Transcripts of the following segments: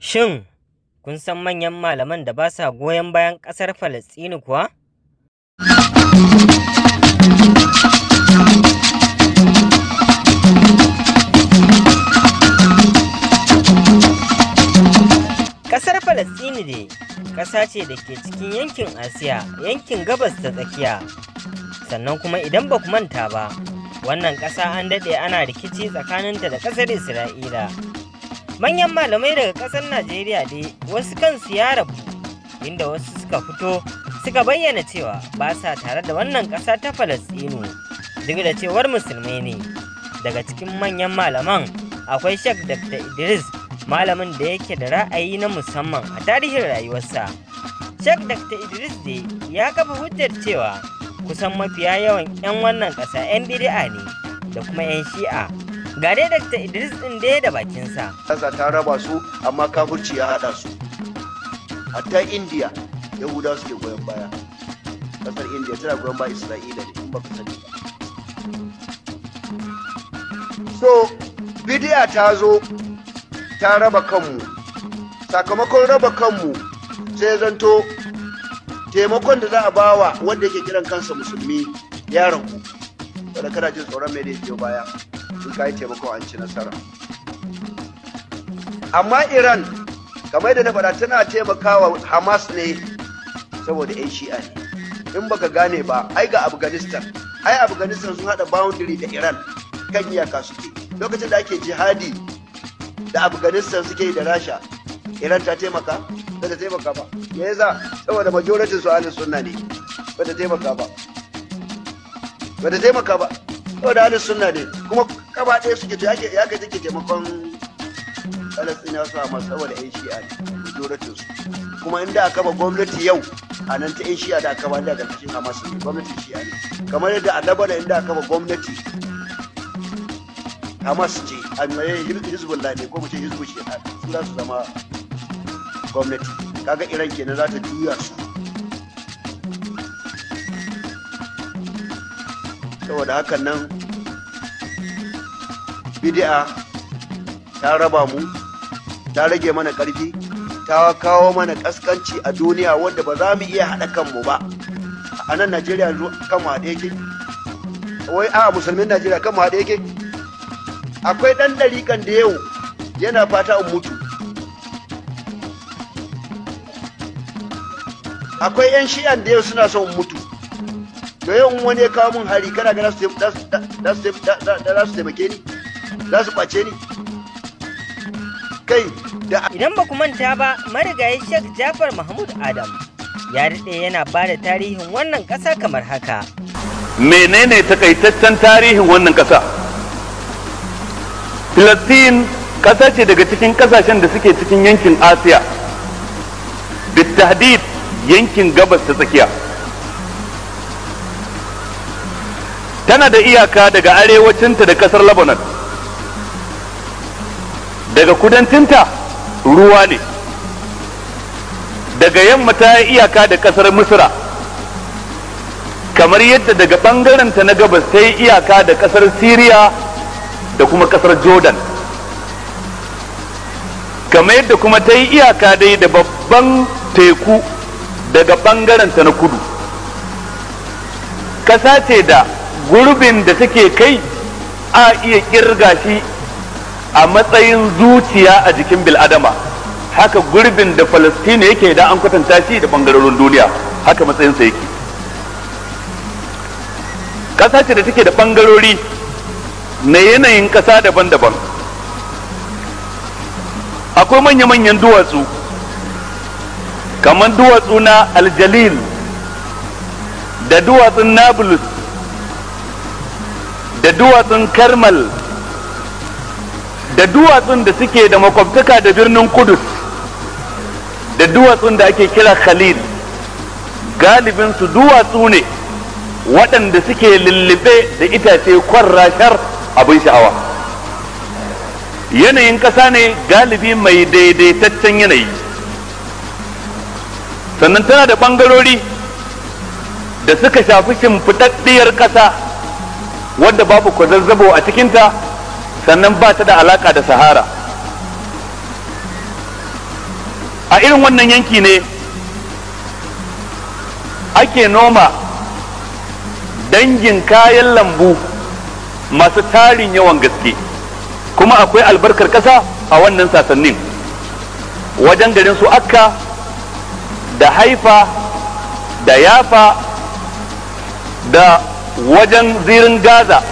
Shin kun san manyan malaman da ba sa goyon bayan ƙasar Falasɗinu kuwa? Ƙasar Falasɗinu dai ƙasa ce da ke cikin yankin Asiya, yankin Gabas ta Tsakiya. Sannan kuma idan ba ku manta ba, wannan ƙasa an daɗe ana rikici tsakaninta da ƙasar Isra'ila. Manyan malamai daga ƙasar Najeriya dai wasu kansu ya rabu, inda wasu suka fito suka bayyana cewa ba sa tare da wannan ƙasa ta Falasɗinu, duk da cewar musulmai ne. Daga cikin manyan malaman akwai Sheikh Dr. Idris, malamin da yake da ra'ayi na musamman a tarihin rayuwarsa. Sheikh Dr. Idris dai ya kafa hujjar cewa kusan mafiya yawan 'yan wannan ƙasa 'yan bid'a ne da kuma 'yan shi'a. Ga dai Dr. Idris ɗin dai da bakinsa. Ƙasa ta raba su, amma kafirci ya haɗa su. Hatta Indiya, Yahudawa suke goyon baya. Ƙasar Indiya tana goyon baya Isra'ila ne, in ba ku sani ba. So, bid'a ta zo ta raba kanmu. Sakamakon raba kanmu sai zanto taimakon da za a bawa wanda yake kiran kansa musulmi ya ragu. Wanda kana jin tsoron mai zai biyo baya in ka yi taimakon an ci nasara. Amma Iran, kamar yadda na faɗa, tana taimakawa Hamas ne saboda 'yan shi'a ne. In baka gane ba, ai ga Afghanistan. Ai Afghanistan sun haɗa boundary da Iran kan iyaka suke. Lokacin da ake jihadi da Afghanistan suke da Rasha, Iran ta taimaka? Ba ta taimaka ba. Me yasa? Saboda majority su ahlus sunna ne. Ba ta taimaka ba. Ba ta taimaka ba. Saboda ahlus sunna ne. Kuma kaba ɗaya suke to ya kai take taimakon Falasɗinawa su Hamas saboda 'yan shi'a ne majority su. Kuma inda aka ba gwamnati yau a nan ta 'yan shi'a da aka ba da ƙarƙashin Hamas ne, gwamnatin shi'a ne. Kamar yadda a Lebanon inda aka ba gwamnati Hamas ce, a Hezbollah ne ko mu ce Hizbul Shaitan, su za su zama gwamnati. Kaga Iran kenan za ta juya su. Saboda hakan nan bid'a ta raba mu, ta rage mana ƙarfi, ta kawo mana ƙasƙanci a duniya wanda ba za mu iya haɗa kanmu ba. A nan Najeriya yanzu kanmu haɗe yake? Wai a musulmin Najeriya kanmu haɗe yake? Akwai ɗan ɗariƙan da yau yana fata in mutu. Akwai 'yan shi'an da yau suna son in mutu. To yau in wani ya kawo min hari, kana ga za su taimake ni? Za su ƙwace ni? Kai da Idan ba ku manta ba, marigayi Sheikh Jafar Mahmud Adam ya daɗe yana ba da tarihin wannan ƙasa kamar haka. Menene takaitaccen tarihin wannan ƙasa? Filistin ƙasa ce daga cikin ƙasashen da suke cikin yankin Asiya, bitahdid yankin Gabas ta Tsakiya. Tana da iyaka daga arewacinta da ƙasar Lebanon, daga kudancinta ruwa ne, daga yamma ta yi iyaka da ƙasar Misra, kamar yadda daga ɓangarenta na gabas ta yi iyaka da ƙasar Syria da kuma kasar Jordan, kamar yadda kuma ta yi iyaka dai da babban teku daga ɓangarenta na kudu. Ƙasa ce da gurbin da take kai a iya kirga shi a matsayin zuciya a jikin bil'adama. Haka gurbin da Falastina yake idan an kwatanta shi da ɓangarorin duniya, haka matsayinsa yake. Ƙasa ce da take da ɓangarori na yanayin ƙasa daban-daban. Akwai manya-manyan duwatsu kamar duwatsu na Aljalil da duwatsun Nablus da duwatsun Karmal da duwatsun da suke da makwabtaka da birnin Kudus da duwatsun da ake kira Khalil. Galibinsu duwatsu ne waɗanda suke lullube da itace kwarrashar abin sha'awa. Yanayin ƙasa ne galibi mai daidaitaccen yanayi. Sannan tana da ɓangarori da suka shafi shimfiɗaɗɗiyar ƙasa wadda babu kwazazzabo a cikinta, sannan ba ta da alaƙa da sahara. A irin wannan yanki ne ake noma dangin kayan lambu masu tarin yawan gaske, kuma akwai albarkar ƙasa a wannan sasannin wajen garin su Akka da Haifa da Yafa da wajen zirin Gaza,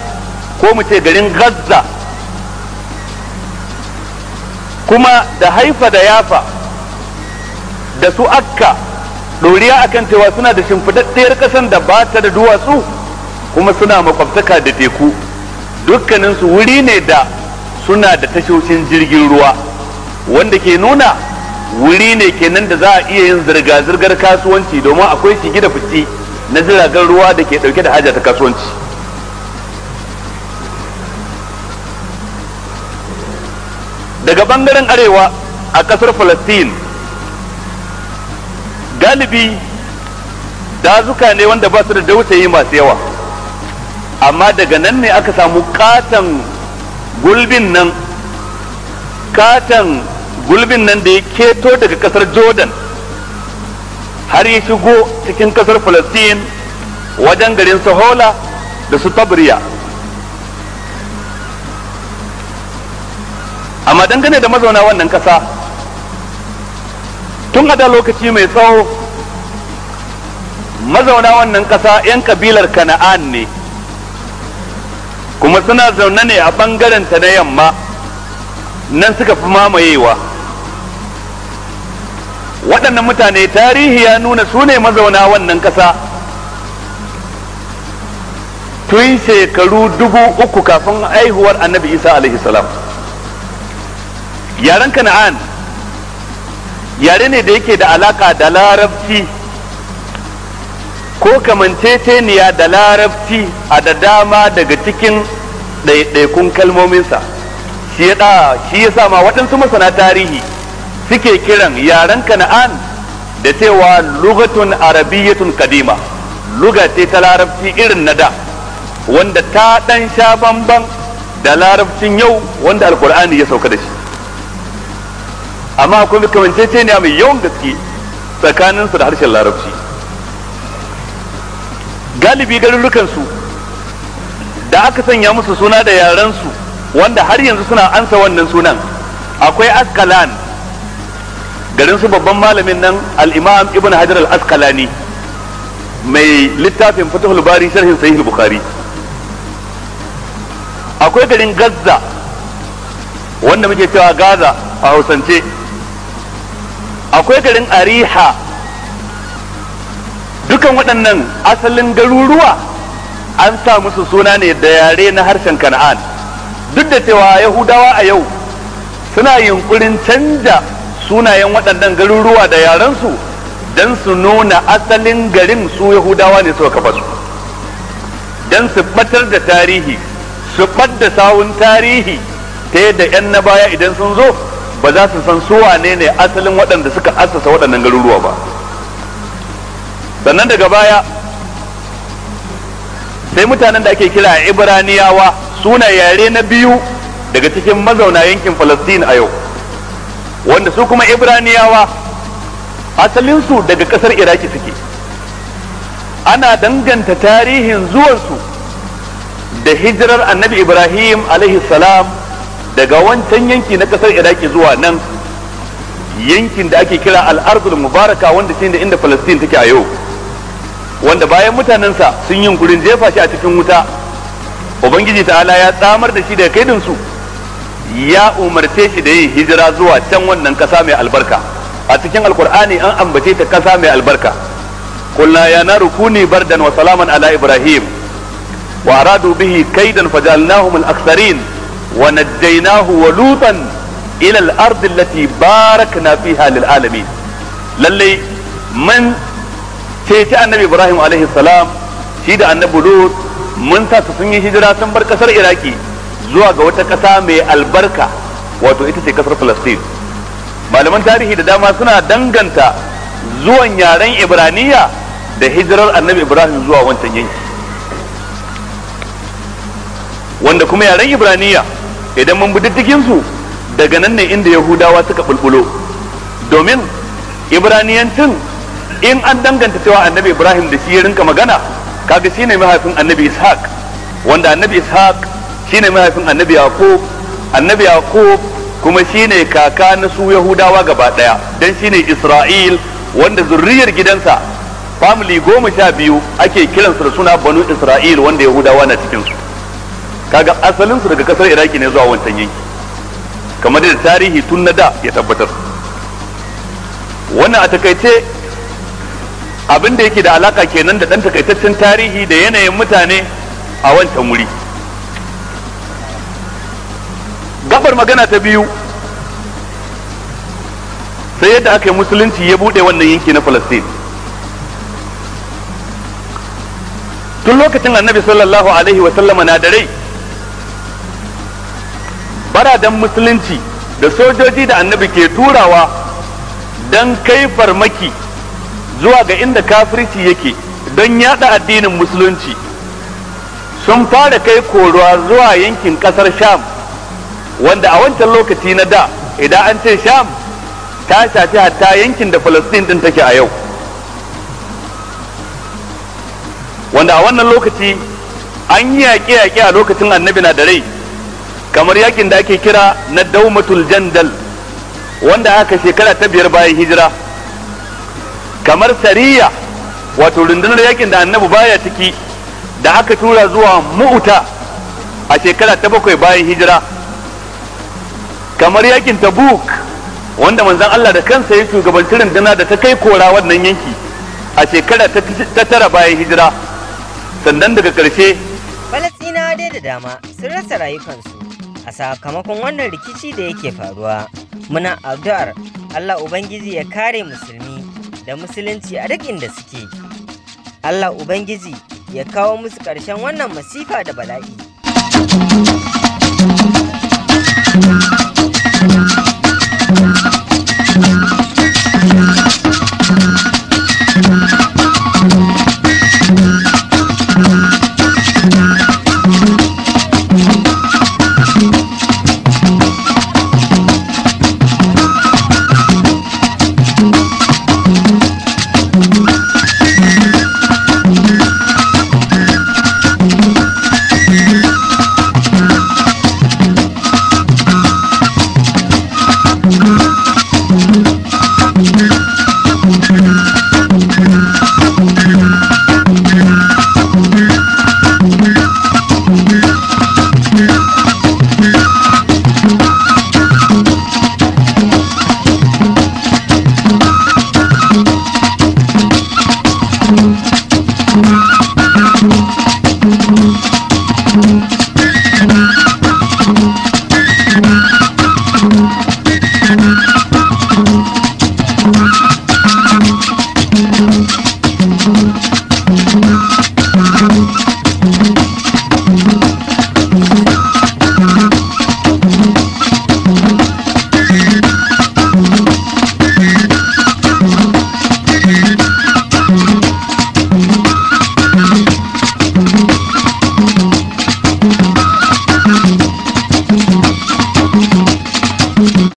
ko mu ce garin Gaza, kuma da Haifa da Yafa da su Akka ɗoriya akan cewa suna da shimfiɗaɗɗiyar ƙasan da ba ta da duwatsu, kuma suna makwabtaka da teku. Dukkaninsu wuri ne da suna da tashoshin jirgin ruwa, wanda ke nuna wuri ne kenan da za a iya yin zirga-zirgar kasuwanci, domin akwai shige da fice na jiragen ruwa da ke ɗauke da haja ta kasuwanci. Daga bangaren arewa a ƙasar Falastin, galibi dazuka ne wanda ba su da dausayi masu yawa, amma daga nan ne aka samu katon gulbin nan, katon gulbin nan da ya keto daga kasar Jordan har ya shigo cikin kasar Falastin wajen garin Sahola da su Tabriya. Amma dangane da mazauna wannan kasa, tun a da lokaci mai tsawo mazauna wannan kasa 'yan kabilar Kana'an ne, kuma suna zaune ne a bangaren ta na yamma, nan suka fi mamayewa. Waɗannan mutane tarihi ya nuna su ne mazauna wannan ƙasa tun shekaru 3000 kafin haihuwar Annabi Isa alaihi salam. Yaren Kana'an yare ne da yake da alaka da Larabci ko kamanceceniya da Larabci a da dama daga cikin ɗaiɗaikun kalmominsa. Shi ya sa ma waɗansu masana tarihi suke kiran yaren Kana'an da cewa lugatun arabiyyatun kadima, luga ce ta Larabci irin na da, wanda ta ɗan sha bamban da Larabcin yau wanda Alkur'ani ya sauka da shi. Amma akwai kamanceceniya mai yawan gaske tsakaninsu da harshen Larabci. Galibi garurukansu da aka sanya musu suna da yarensu, wanda har yanzu suna ansa wannan sunan, akwai Askalan, garin su babban malamin nan al-Imam Ibn Hajar al-Asqalani mai littafin Fathul Bari sharhin Sahih al-Bukhari. Akwai garin Gaza wanda muke cewa Gaza a Hausance. Akwai garin Ariha. Dukan waɗannan asalin garuruwa an sa musu suna ne da yare na harshen Kana'an, duk da cewa Yahudawa a yau suna yunkurin canja sunayen waɗannan garuruwa da yarensu don su nuna asalin garin su Yahudawa ne suka kafa su, don su batar da tarihi, su ɓadda sawun tarihi, ta yadda 'yan na baya idan sun zo ba za su san su wane ne asalin waɗanda suka assasa waɗannan garuruwa ba. Sannan daga baya sai mutanen da ake kira Ibraniyawa, suna yare na biyu daga cikin mazauna yankin Falastin a yau, wanda su kuma Ibraniyawa asalinsu daga kasar Iraki suke. Ana danganta tarihin zuwansu da hijirar Annabi Ibrahim alaihi salam daga wancan yanki na kasar Iraki zuwa nan yankin da ake kira al-Ardul Mubaraka, wanda shine inda Falastin take a yau, wanda bayan mutanensa sun yi yunkurin jefa shi a cikin wuta, Ubangiji ta'ala ya tsamar da shi daga kaidinsu, ya umarce shi da yin hijira zuwa can wannan kasa mai albarka. A cikin Alkur'ani an ambace ta kasa mai albarka. Qulna ya naru kuni bardan wa salaman ala Ibrahim wa aradu bihi kaidan fajalnahum al-aktharin wa najjaynahu wa lutan ila al-ardi allati barakna fiha lil alamin. Lalle mun ceci Annabi Ibrahim alaihi salam, shi da Annabi Lut, mun sa su sun yi hijira sun bar kasar Iraki zuwa ga wata kasa mai albarka, wato ita ce kasar Falastin. Malaman tarihi da dama suna danganta zuwan yaren Ibraniya da hijirar Annabi Ibrahim zuwa wancan yanki, wanda kuma yaren Ibraniya idan mun bi diddigin su daga nan ne inda Yahudawa suka bulbulo, domin Ibraniyancin in an danganta cewa Annabi Ibrahim da shi ya rinka magana, kaga shine mahaifin Annabi Ishaq, wanda Annabi Ishaq shine mahaifin Annabi Yaqub, Annabi Yaqub kuma shine kaka na su Yahudawa gaba daya, dan shine Isra'il, wanda zurriyar gidansa family 12 ake kiransu da suna Banu Isra'il, wanda Yahudawa na cikin su. Kaga asalin su daga kasar Iraki ne zuwa wancan yanki, kamar da tarihi tun na da ya tabbatar. Wannan a takaice abin da yake da alaka kenan da dan takaitaccen tarihi da yanayin mutane a wancan wuri. Gabar magana ta biyu, sai yadda aka yi musulunci ya bude wannan yanki na Falastin. Tun lokacin Annabi sallallahu alaihi wa sallama na da rai, baradan musulunci da sojoji da Annabi ke turawa don kai farmaki zuwa ga inda kafirci yake don yada addinin musulunci, sun fara kai koruwa zuwa yankin kasar Sham, wanda a wancan lokaci na da idan an ce Sham ta shafi hatta yankin da Falastin din take a yau, wanda a wannan lokaci an yi yaƙe-yaƙe a lokacin Annabi na da rai, kamar yakin da ake kira na Daumatul Jandal, wanda aka shekara ta 5 bayan hijira, kamar Sariya, wato rundunar yakin da Annabi baya ciki da aka tura zuwa Mu'ta a shekara ta 7 bayan hijira, kamar yakin Tabuk, wanda manzon Allah da kansa ya shugabanci runduna da ta kai kora wannan yanki a shekara ta 9 bayan hijira. Sannan daga ƙarshe Falasɗinawa dai da dama sun rasa rayukansu a sakamakon wannan rikici da yake faruwa. Muna addu'ar Allah Ubangiji ya kare musulmi da musulunci a duk inda suke. Allah Ubangiji ya kawo musu ƙarshen wannan masifa da bala'i.